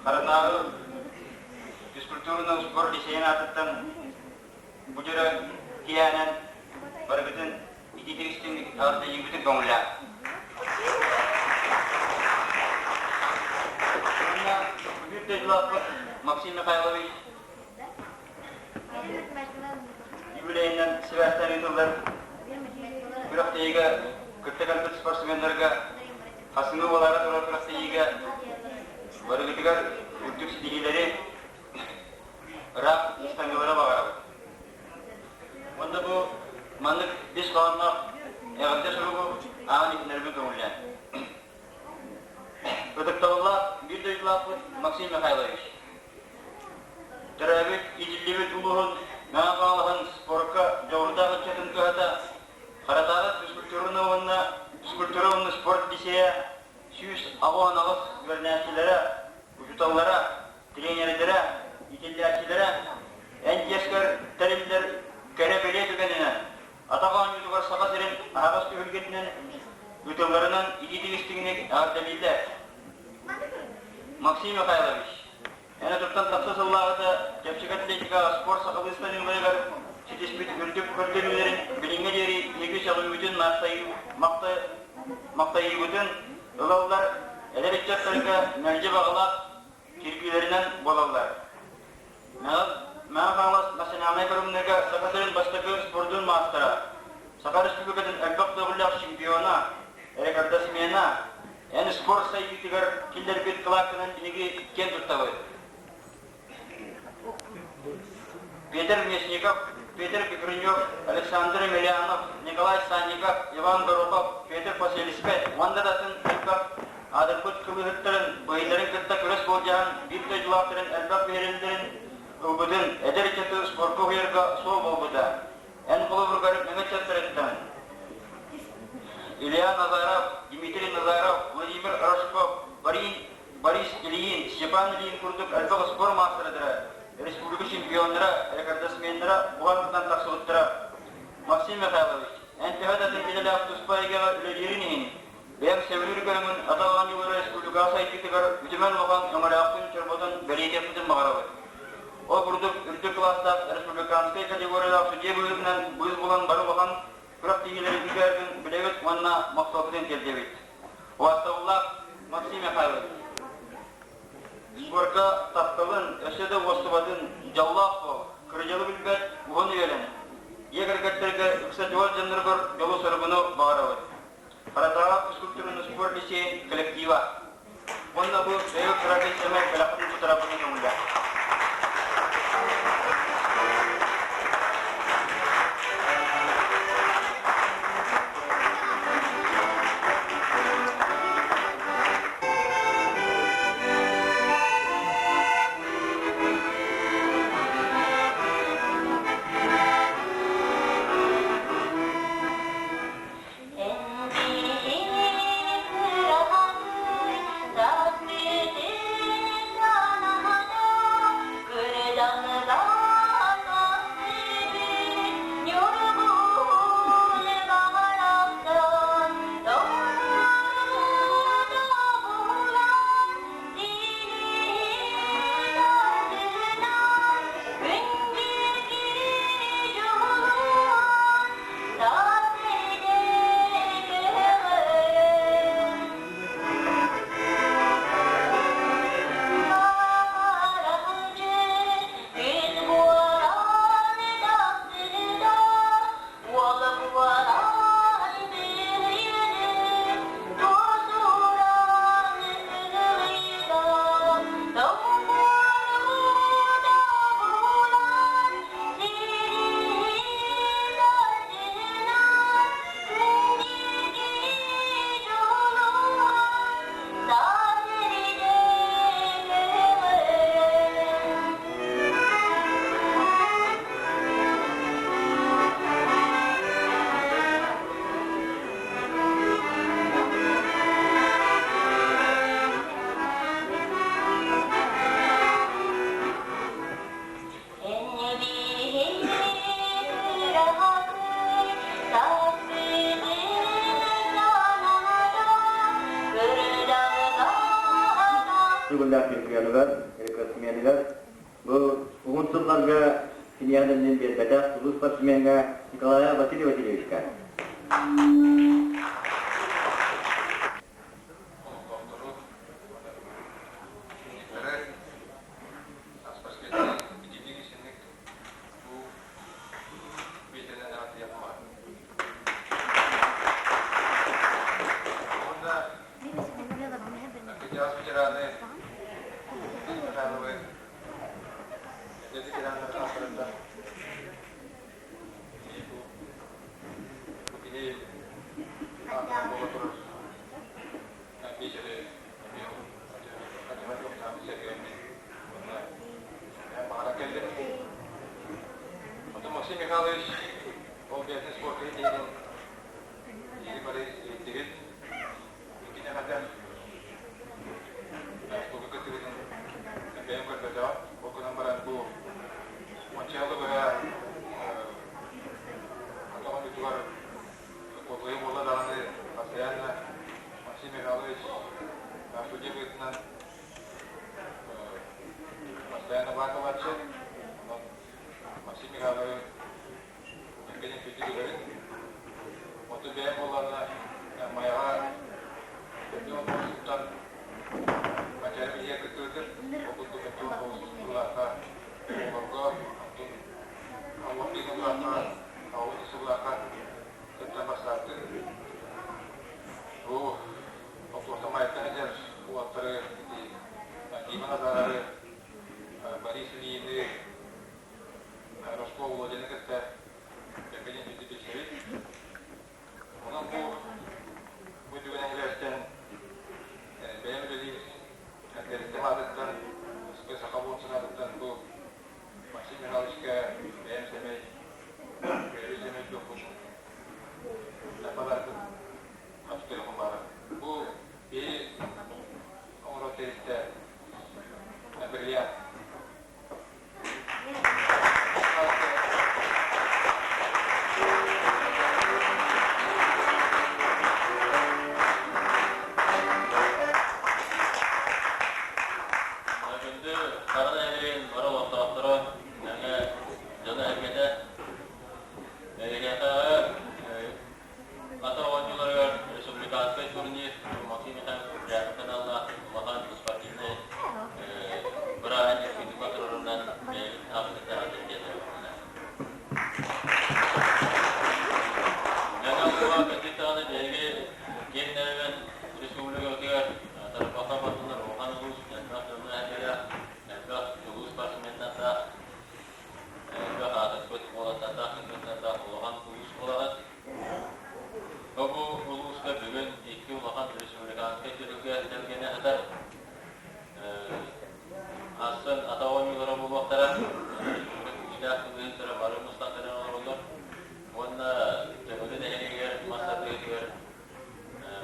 Харатааҕы физкультурнай спорт лицейин аатыттан бу дьоро киэһэнэн барыгытын итиитик истиҥник эҕэрдэлиирбитин көҥүллээх. Уонна биир дойдулаахпыт Максим Михайлович юбилейынан сибээстээн ыытыллар күрэхтэһиигэ кытта кэлбит спортсменнарга хасыҥы буолаары турар күрэхтэһиигэ барыгытыгар үрдүк ситиһиилэри, ыраах ыстаныылары баҕарабыт. Уонна бу маннык ис хоһоонноох эҕэрдэ суругу ааҕан иһитиннэрбин көҥүллээн. Ытыктабыллаах биир дойдулаахпыт Максим Михайлович, Төрөөбүт, иитиллибит улууһун Мэҥэ Хаҥалаһын спорка дьоҕурдаах ыччатын кыһата Харатааҕы физкультурнай уонна физкультура уонна спорт лицейэ 188 үөрэнээччилэрэ, учууталлара, тренердэрэ, иитиллээччилэрэ эн дьиэскэр тэриллэр кэрэ-бэлиэ түгэнинэн атах оонньуутугар Саха сирин аһаҕас түһүлгэтинэн ыытылларынан итиитик-истиҥник эҕэрдэлииллэр. Максим Михайлович, эн отуттан тахса сыллааҕыта чэпчэки атлетикаҕа спорт сахалыы станыыларыгар ситиспит үрдүк көрдөрүүлэрин билиҥҥэ диэри биһиги сөҕүүбүтүн махтайыыбытын ылаллар, эдэр ыччаттарга мэлдьи баҕалаах кирбиилэринэн буолаллар. Мэҥэ Хаҥалас национальнай көрүҥнэргэ Саха сирин бастакы спордун маастара, Саха Республикатын элбэх төгүллээх чемпиона, рекордсмена, эн спорт сайдыытыгар киллэрбит кылааккынан биһиги киэн туттабыт. Петр Местников, Петр Петрунев, Александр Емельянов, Николай Санников, Иван Горохов, Петр Посельскай уонна да атын элбэх аатырбыт кылыыһыттарын, быһыйларын кытта күрэс болдьоһон биир дойдулаахтарын элбэх биһирэллэрин ылбытын, эдэр ыччаты спорка уһуйарга суол буолбута. Эн холобургар Мэҥэ ыччаттарыттан Илья Назаров, Дмитрий Назаров, Владимир Рожков, Борис Ильин, Степан Ильин курдук элбэх спорт маастардара, республика чемпионнара, рекордсменнара буһан тахсыбыттара. Максим Михайлович, эн төһө да идэлээх туспа эйгэҕэ үлэлиирин иһин, бэйэҥ сөбүлүүр көрүҥүн атаҕаҕын юлара республикаҕа сайдыытыгар үтүмэн улахан өҥөлөөххүн чорботон бэлиэтиэхпитин баҕарабыт. Ол курдук үрдүк кылаастаах республиканскай категориялаах судьуйа быһыытынан быыс булан бары улахан күрэхтэһиилэри ыытыаргын билэбит уонна махталбытын тиэрдэбит. Убаастабыллаах Максим Михайлович, спорка тапталын өссө да уостубатын, дьоллоох буол, кырдьалы билбэт уһун үйэлэн, дьиэ кэргэттэргэ ыкса чугас дьонноргор дьолу-соргуну баҕарабыт. Харатааҕы физкультурный спорт лицейин коллектива. Уонна бу бэйэ кыракый сэмэй бэлэхпин тутарабытын көҥүллээх. Эн кыраһаҥ, тас бүтүн танаһата. төгүллээх чемпионугар, рекордсменыгар, бу уһун сылларга киниэхэ биэрбэтэх улуу спортсмеҥҥа Николая Василий Васильевичка. Максим Михайлович ол бэйэтин спорка идеятын биһиги бары иһиттигит. Иккини хатан спорка кыттыгытын бэйэм көрбөтөҕүм. Ол гынан баран бу Мончаалы быһа атаҕын бүтүгэр куотуйа буолла даҕаны постоянно Максим Михайлович судья быһыытынан постоянно баар буолааччы. Онон Максим Михайлович Евгений Федорович Оту бэйэм буоллаҕына Майаҕа төрдүөн тоҕусуттан Мачары билиэ кыттыбытым. Ол курдук төрдүөн тоҕус сыллаахха оҕолорго, онтон аллах биир сыллаахха, аҕыс сыллаахха кыттан бастаабытым. Бу Отуохта Майаттан эдэр уолаттары Дима Назаровы, Борис Ильины, Рожков Володяны кытта Евгений Дмитриевич. Онон бу бу түгэн эһилээстэн бэйэм үлэлиир тэрилтэм аатыттан, Саха буолсун аатыттан бу Максим Михайловичка бэйэм сэмэй, бэйэм сэмэй туохпун подаркын хапытыахпын баҕарабын. Бу биһи оҥорор тэрилтэ бриллиант. Күндү Хара нэһилиэгин бары олохтоохторо, мэҥэ дьоно-сэргэтэ, эһиэхэ Ата оонньууларыгар республиканскай турнир Максим Михайлович Куприянов аналлаах улахан спортивнай бырааһынньык ыытылла турарынан бэйэбит ааппытыттан диэн Мэҥэ улууһа кырдьык даҕаны биһиги киэҥ нэлэмэн республикабытыгар тарбахха баттанар улахан улуус, элбэх дьонноох-сэргэлээх, элбэх улуус спортсменнардаах, элбэх аатырбыт уолаттардаах, кыргыттардаах улахан улуус буолаҕыт. Бу улууска бүгүн икки улахан республиканскай түһүлгэ тэлгэнэ сытар. Ахсын ата оонньуулара буолуохтара. Республика күүстээх кылыһыттара бары мустан кэлэн олороллор. Уонна Төҥүлү нэһилиэгэр мас тардыытыгар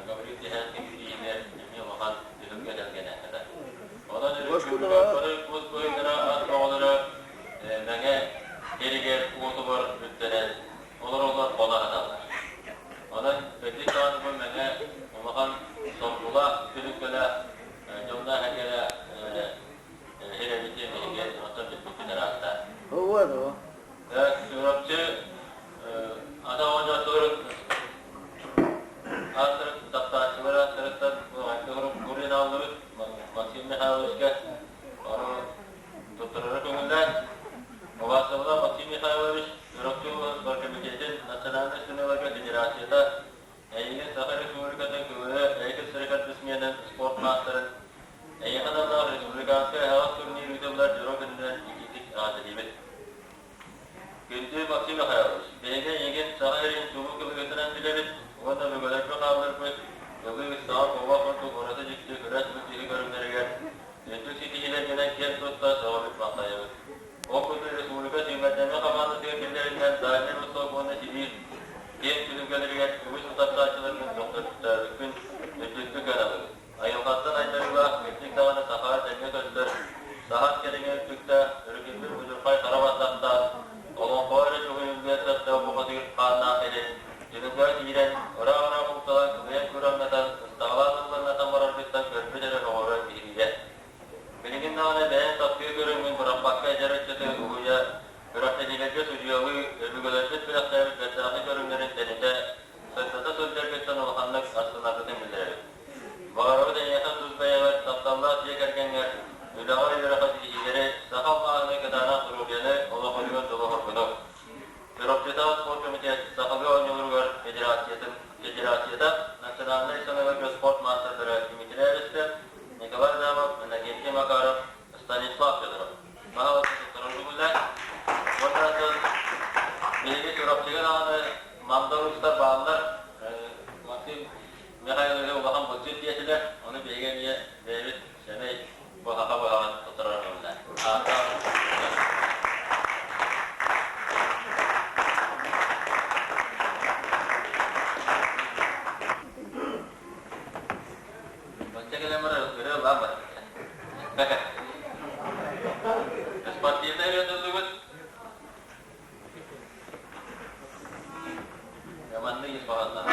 Гаврил Десяткин бирииһигэр эмиэ улахан түһүлгэ тэлгэнэ сытар. Онон республика бары кус быһыйдара ат бөҕөлөрө Мэҥэ сиригэр уотугар үктэнэн олороллор хоно сыталлар. Онон кырдьык даҕаны бу Мэҥэ улахан соргулаах түһүлгэлээх дьонноох-сэргэлээх сирэбитин биһиги оттон билбиппит ыраатта. Чурапчы ата оонньооччуларын ааттарын таптааччылар ааттарыттан Гурин ааллыбыт Максим Михайловичка ону туттарара көҥүллээн Убаастабылаах Максим Михайлович, Чурапчы улууһун спорткомитетин национальнай сыныыларга федерацията эйигин Саха Республикатын КВЭ экс-рекордсменын спорт маастарын эйиэхэ аналлаах республиканскай аһаҕас турнир ыытыллар дьоро күнүнэн итиитик эҕэрдэлиибит. Күндү Максим Михайлович, биһиги эйигин Саха сирин чулуу кылыгытынан билэбит уонна өбүгэлэргэ хаалларбыт ылыы саҕа куобах курдук ураты дьикти күрэс киһи көрүҥнэригэр үрдүк ситиһиилэргинэн киэн тутта сөҕөбүт-махтайабыт. Ол курдук республика сүүмэрдэммит хамаандатыгар киллэриллэн Дальнай Восток уонна Сибиир киэҥ түһүлгэлэригэр үгүс утарсааччыларгын көхтөрбүттээбиккин үрдүктүк ыанабыт. Айылҕаттан айдарыылаах Үлэҕэ-үөрэххэ ситиһиилэри, саха алмааһынай кытаанах доруобуйаны олох-өрүгэр дьолу-соргуну! Чурапчытааҕы спорт комитет сахалыы оонньууларыгар федерациятын федерацията национальнай саналарга спорт маастардара Дмитрий Эристев, Николай Адамов, Иннокентий Макаров, Станислав Федоров. Баһылык туттарар бүгүллэр. Уонна биһиги Чурапчыга даҕаны мандар уустар бааллар. Максим Михайлович улахан булчут диэтилэр. Ону биһиги эмиэ бэйэбит сэмэй быһаха быһаҕын туттарар буолла. Бачча кэлэн барар ырыа ыллаан барар. Спортивнай ырыа Маннык ис хоһоонноох.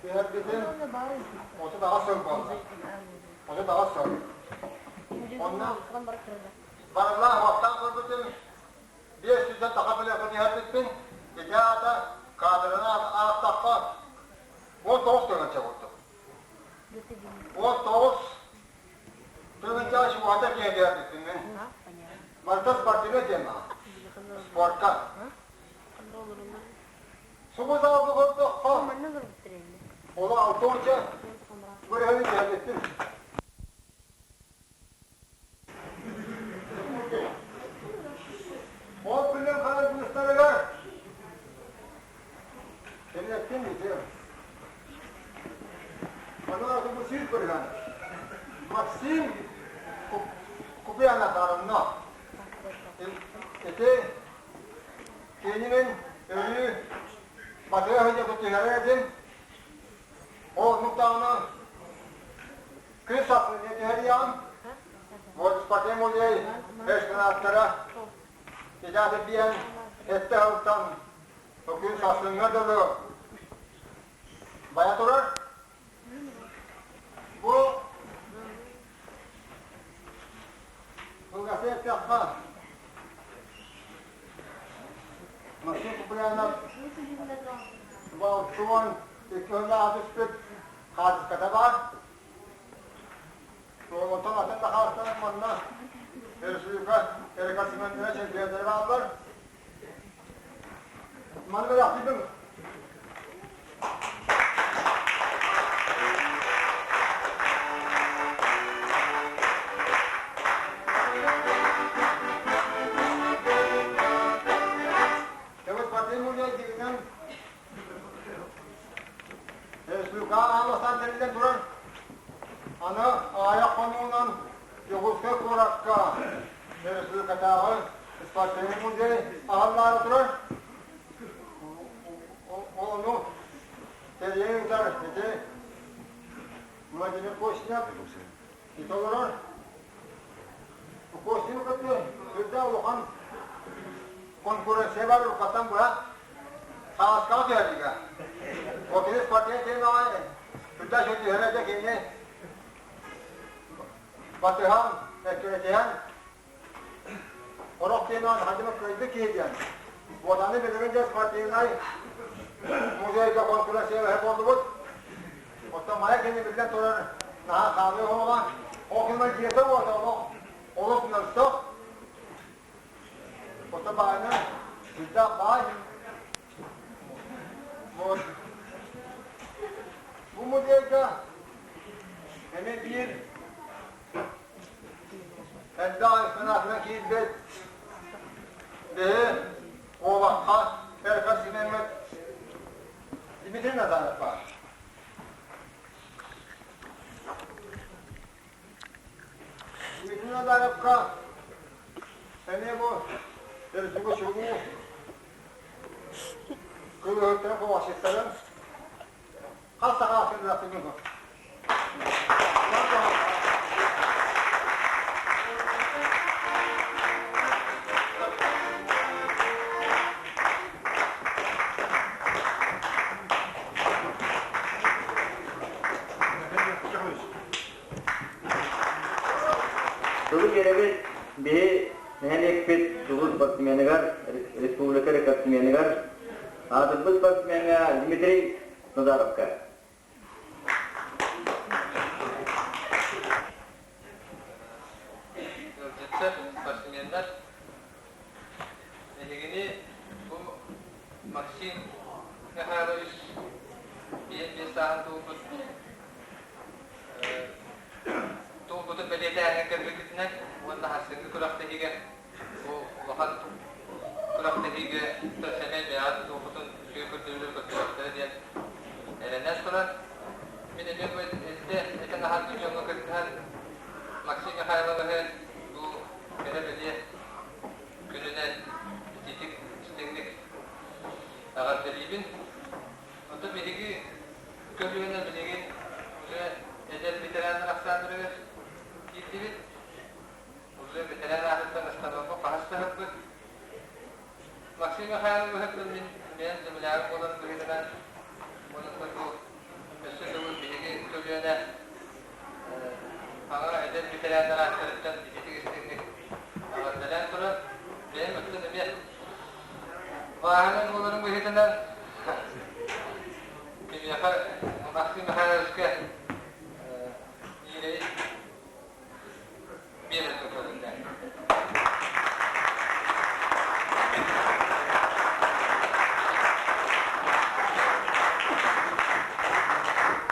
Түһэрбитим 38 сыл буолла. 38 сыл. Онно барыллаах уоттаах көрбүтүм, 500 саха билэххэ түһэрбиппин, ити аата кадраны аахтахха 19 тыһыынча курдук. 19 тыһыынча уһата киһи түһэрбиппин мин. Барыта спортивнай тема. Спортка. Субу саалга көрдөххө, ону алтыонча көрөһүн түһэрбиппин. Ол күннэн ханан быыстарыгар кэннэттин ити. Манна бу сүүс бырыһан Максим Куприянов арынна. Ити Кининин өрүү Батыга сылдьан түһэрэр этим. Ол оннук күн сахсын диэн түһэриэҕим. Вот спортивный музей экспонаттара Итааты биэн эттэ сылтан күн сарсыҥҥа дылы бая турар. Бу кылгастык эттэххэ, Максим Куприянов 62 сыллааҕы түспүт хаартыската баар. Онтон атын да хаартыскалар манна республика рекордсменнара, чемпионнара бааллар. Маны бэлэхтиибин. Тэгвэл Батый музей дьиҥинэн республикаҕа аан бастаан тэриллэн турар. Аны аҕыйах хонугунан Дьокуускай куоракка республикатааҕы спортивный музей аһыллаары турар. Ону тэрийэн ыытар ити Владимир Костинов ити олорор. Костинов кытта сүрдээх улахан конкуренция бар уруккаттан быһа сааскаҕа түһэрдигэ. Ол кини спортивный темаҕа сүрдээх үчүгэй түһэрэ этэ кини батыһан, эккирэтиһэн Сорох киһи хадьыма кыайбыт киһи диэн. Вот аны билигин дьэ спортивнай музейга конкуренция буоллубут. Оттон Майа кини биллэн турар наһаа хаалыы оһоҕо. Ол кини дьиэтэ уота олох олус мөлтөх. Оттон баайна сүрдээх баай. Вот. Бу музейга эмиэ биир Элбэх экспонатынан киирбит биһи куобахха эркэр симэммит Дмитрий Назаров баар. Дмитрий Назаровка эмиэ бу Өрүсүгү чулуу кылыһыттарын куобахчыттарын Хас саха сыллаахтыгын Тылы биэрэбит биһи нэһилиэкпит чулуу спортсменыгар, республика рекордсменыгар, аатырбыт спортсмеҥҥа Дмитрий Назаровка. Ыалдьыттар, спортсменнар, эһигини бу Максим Михайлович 55 сааһын туолбут туолбутун бэлиэтээһин кэлбиккитинэн уонна сарсыҥҥы күрэхтэһиигэ Бу улахан күрэхтэһиигэ сэмэй бэйэҕит туоххутун үчүгэй көрдөрүүлэр көрдөрүөхтэрэ диэн эрэнэн туран, мин эмиэ бу эрдэ этэн аһарбыт дьоҥҥо кыттыһан Максим Михайловиһы бу кэрэ бэлиэ күнүнэн итиитик истиҥник эҕэрдэлиибин. Онтон биһиги көлүөнэ билигин уже эдэр ветераннар ахсааннарыгар киирдибит. Уже бэтэрээн аатыттан ыстанарга хаһыс саһарбыт. Максим Михайловиһы мин бэйэм землягым буоларын быһыытынан уонна бу өссө төгүл биһиги көлүөнэ аҕа эдэр ветераннар ааттарыттан ититик истиҥник эҕэрдэлээн туран, бэйэм өттүн эмиэ бааһынай буоларын быһыытынан киниэхэ Максим Михайловичка иирэйин биэрэргэ көҥүллээх.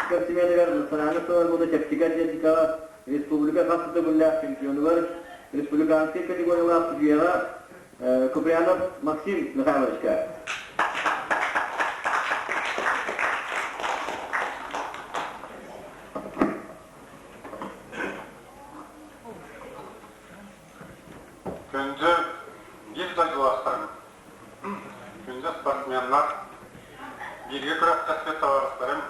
Спортсменыгар национальнай сыларбыты чэпчэки атлетикаҕа республика хас да төгүллээх чемпионугар, республиканскай категориялаах судьуйаҕа Куприянов Максим Михайловичка. Күндү биир дойдулаахтарым, күндү спортсменнар! Бииргэ күрэхтэспит табаарыстарым,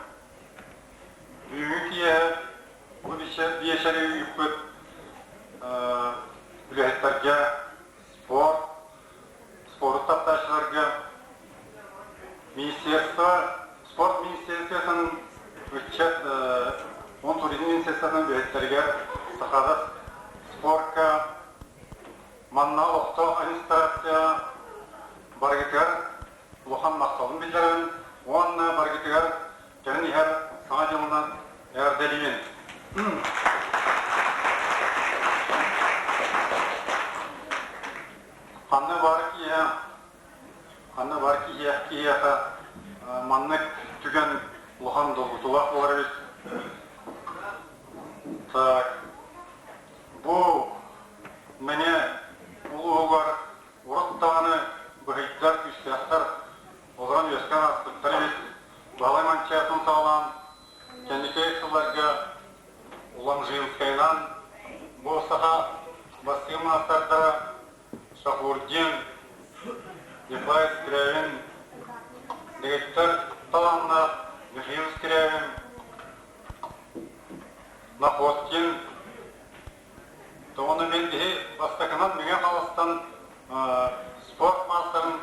бүгүҥҥү киэһэ бу биэчэри ыыппыт үлэһиттэргэ спорт, спорду таптааччыларга министерство, спорт министерствотын ыччат уон туризм министерствотын үлэһиттэригэр Сахада спорка манна олохтоох администрация барыгытыгар улахан махталын биллэрэн уонна барыгытыгар кэлэн иһэр Саҥа дьылынан эҕэрдэлиибин! Ханна баар киһи, ханна баар киһиэхэ маннык түгэн улахан долгутуулаах буолар эбит. Так, бу Мэҥэ улууһугар Урут даҕаны быһыйдар, күүстээхтэр олорон үөскээн ааспыттар эбит. Баһылай Манчаатын саҕалаан, кэнники сылларга Уламжинскайынан бу саха бастыҥ маастардара Шахурдин, Николай Скрябин, дэгиттэр талааннаах Михаил Скрябин, Находкин, Тоҕону мин биһи бастакынан Мэҥэ Хаҥаластан спорт маастарын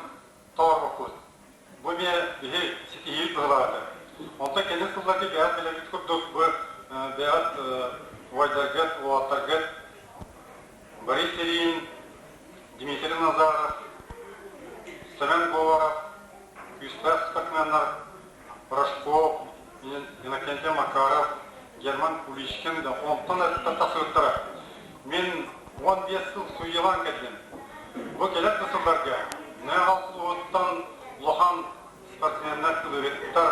толорбуппут. Бу эмиэ биһи ситиһии быһылаата. Онтон кэлин сылларга бэйэҕит билэргит курдук бу бэйэҕит убайдаргыт, уолаттаргыт Борис Ильин, Дмитрий Назаров, Семен Говоров, күүстээх спортсменнар Рожков, Иннокентий Макаров, Герман Куличкин да онтон өттө тахсыбыттара. Мин 15 сыл судьялаан кэллим. Бу кэлэр да сылларга Нөҕал улууһуттан улахан спортсменнар, кылыыһыттар,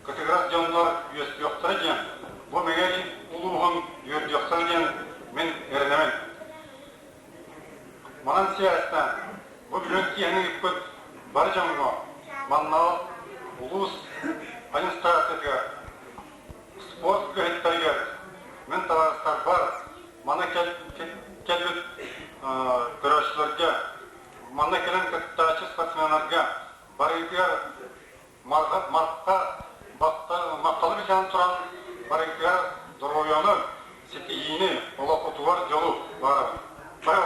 кытыгырас дьоннор үөскүөхтэрэ диэн, бу Мэҥэ улууһун үөрдүөхтэрэ диэн мин эрэнэбин. Манан сибээстээн, бу бүгүн киэһэни ыыппыт бары дьоҥҥо манна улуус администрациятыгар, спорт үлэһиттэригэр, мин табаарыстарбар, манна кэлбит көрөөччүлэргэ, манна кэлэн кыттааччы спортсменнарга барыгытыгар Марха махталы биллэрэн туран барыгытыгар доруобуйаны, ситиһиини, олоххутугар дьолу баҕарабын. Бары